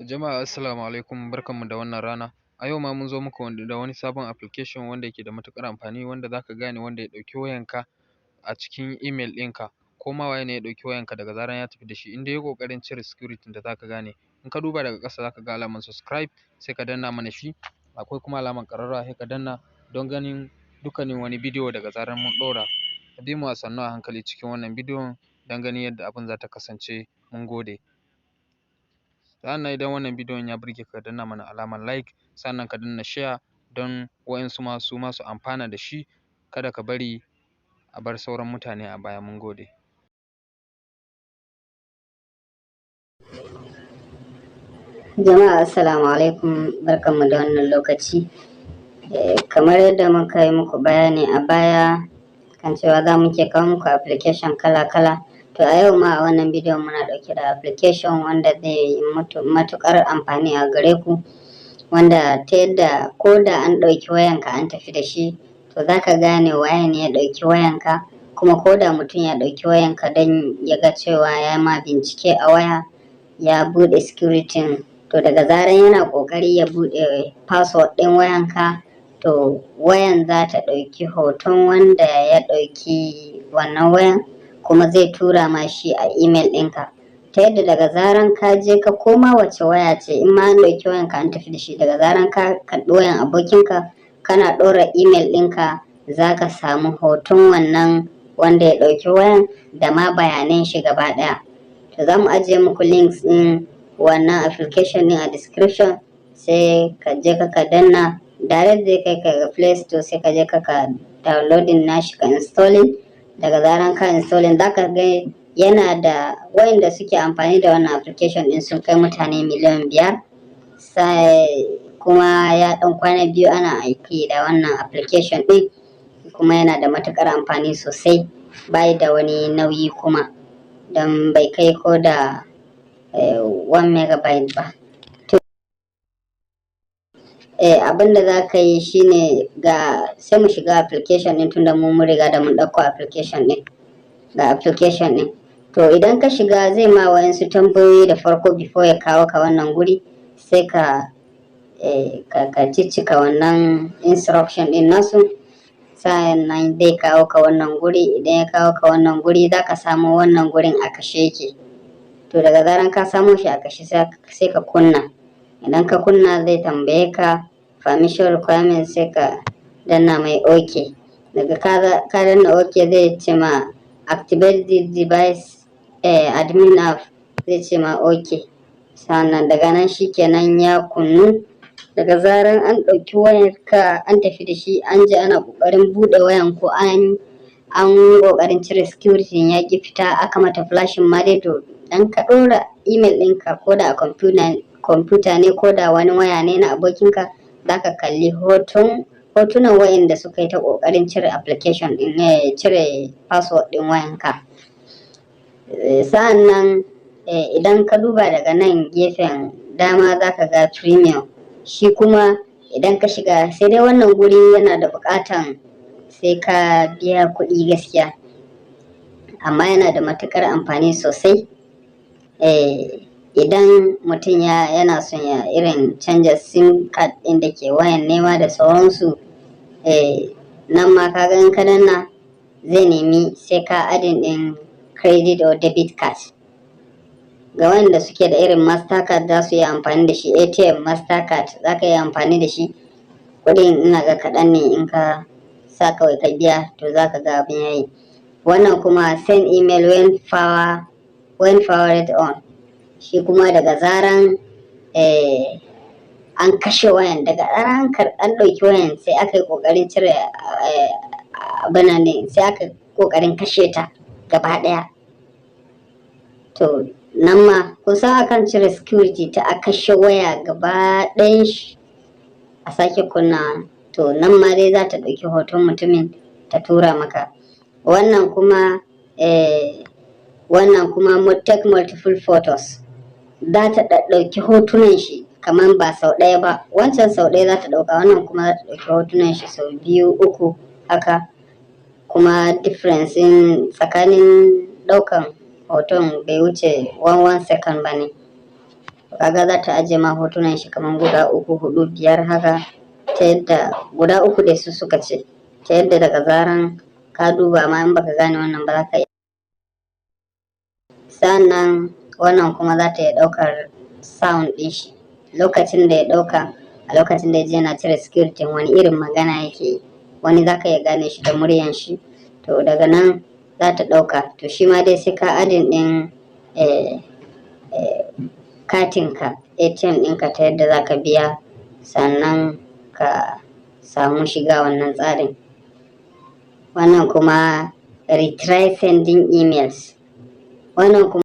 Jama'a, assalamu alaikum, barkanmu da wannan rana. A yau ma mun zo muku da wani sabon application wanda yake da matuƙar amfani, wanda za ka gane wanda ya ɗauki wayanka a cikin email ɗinka, ko ma waye ne ya ɗauki wayanka. Daga zaran ya tafi da shi, in dai ya yi ƙoƙarin cire security da za ka gane. In ka duba daga ƙasa, za ka ga alamar subscribe, sai ka danna mana shi. Akwai kuma alamar ƙararrawa, sai ka danna don ganin dukkanin wani bidiyo daga zarar mun ɗora. Ka bi mu a sannu a hankali cikin wannan bidiyon don ganin yadda abin za ta kasance. Mun gode. Sannan idan wannan bidiyon ya burge ka, danna mana alamar like, sannan ka danna share don waƴansu ma su ma su amfana da shi. Kada ka bari a bar sauran mutane a baya. Mun gode. Jama'a, assalamu alaikum, barkanmu da wannan lokaci. Kamar yadda muka yi muku bayani a baya kan cewa za mu ke kawo muku application kala-kala. To, a yau ma a wannan bidiyon muna ɗauke da application wanda zai yi matuƙar amfani a gare ku, wanda ta yadda ko da an ɗauki wayanka an tafi da shi, to za ka gane waye ne ya ɗauki wayanka. Kuma ko da mutum ya ɗauki wayanka don ya ga cewa ya ma bincike a waya, ya buɗe security, to daga zaran yana ƙoƙari ya buɗe password ɗin wayanka, to wayan za ta ɗauki hoton wanda ya ɗauki wannan wayan, kuma zai tura ma shi a email ɗinka, ta yadda daga zaran ka je ka koma wace waya ce, in ma an ɗauki wayanka an tafi da shi, daga zaran ka karɓi wayan abokinka, kana ɗora email ɗinka, za ka samu hoton wannan wanda ya ɗauki wayan da ma bayanan shi gaba ɗaya. To, za mu ajiye muku links ɗin wannan application ɗin a description, sai ka je ka danna, direct zai kai ka ga Play Store, sai ka je ka downloading nashi, ka installing. Daga zaran ka installing, za ka ga yana da wayanda suke amfani da wannan application ɗin sun kai mutane miliyan 5. Sai kuma ya ɗan kwana biyu ana aiki da wannan application ɗin, kuma yana da matuƙar amfani sosai, bai da wani nauyi kuma, don bai kai ko da 1 megabyte ba. To, abinda za ka yi shine, ga sai mu shiga application ɗin, tunda mu mun riga da mun ɗauko application ɗin. Ga application ɗin. To, idan ka shiga, zai ma wayansu tambayoyi da farko before ya kawo ka wannan guri, sai ka ciccika wannan instruction ɗin nasu, nan zai kawo ka wannan guri. Idan ya kawo ka wannan guri, za ka samu wannan gurin a kashe yake. To, daga zaran ka samo shi a kashe, sai ka kunna. Idan ka kunna, zai tambaye ka permission requirement, sai ka danna mai OK. Daga ka danna OK, zai ce ma "Activate the device admin app", zai ce ma OK. Sannan daga nan shikenan, ya kunnu. Daga zaran an ɗauki wayar ka an tafi da shi, an je ana ƙoƙarin buɗe wayan, ko an ƙoƙarin cire security ya ƙi fita, aka mata flashing ma dai, to dan ka ɗora email ɗinka, ko da a kwamfuta ne, ko da wani waya ne na abokinka, za ka kalli hotunan wayanda suka yi ta ƙoƙarin cire application ɗin, cire password ɗin wayanka. Sa'an nan idan ka duba daga nan gefen dama, za ka ga premium. Shi kuma idan ka shiga, sai dai wannan guri yana da buƙatan sai ka biya kuɗi gaskiya, amma yana da matuƙar amfani sosai. Idan mutum yana son ya irin canja SIM card ɗin da ke wayan nema da sauransu, nan ma ka ga in ka danna, zai nemi sai ka adding ɗin credit or debit card. Ga wanda suke da irin Mastercard, za su yi amfani da shi, ATM Mastercard za ka yi amfani da shi. Kuɗin ina ga kaɗan ne, in ka sa kawai ka biya, to za ka ga abin yayi. Wannan kuma send email when powered on. Shi kuma daga zaran an kashe wayan, daga zaran an ɗauki wayan, sai aka yi ƙoƙarin cire abin ne, sai aka ƙoƙarin kashe ta gaba ɗaya, to nan ma kusa akan cire security ta, a kashe waya gaba ɗayan shi a sake kunna, to nan ma dai za ta ɗauki hoton mutumin ta tura maka. Wannan kuma take multiple photos, za ta ɗauki hotunan shi kamar ba sau ɗaya ba. Wancan sau ɗaya za ta ɗauka, wannan kuma za ta ɗauki hotunan shi sau biyu, uku haka. Kuma difference in tsakanin ɗaukan hoton bai wuce 1 second ba ne. Kaga za ta ajiye ma hotunan shi kamar guda uku, hudu, biyar haka, ta yadda guda uku dai su suka ce, ta yadda daga zaran ka duba ma, in baka gane wannan ba, za ka iya. Sannan wannan kuma za ta iya ɗaukar sound ɗin shi lokacin da ya ɗauka, a lokacin da ya je yana cire security, wani irin magana yake yi. Wani za ka iya gane shi da muryan shi. To daga nan za ta ɗauka. To shi ma dai sai ka adding ɗin katinka ATM ɗinka, ta yadda za ka biya sannan ka samu shiga wannan tsarin. Wannan kuma retry sending emails. Wannan kuma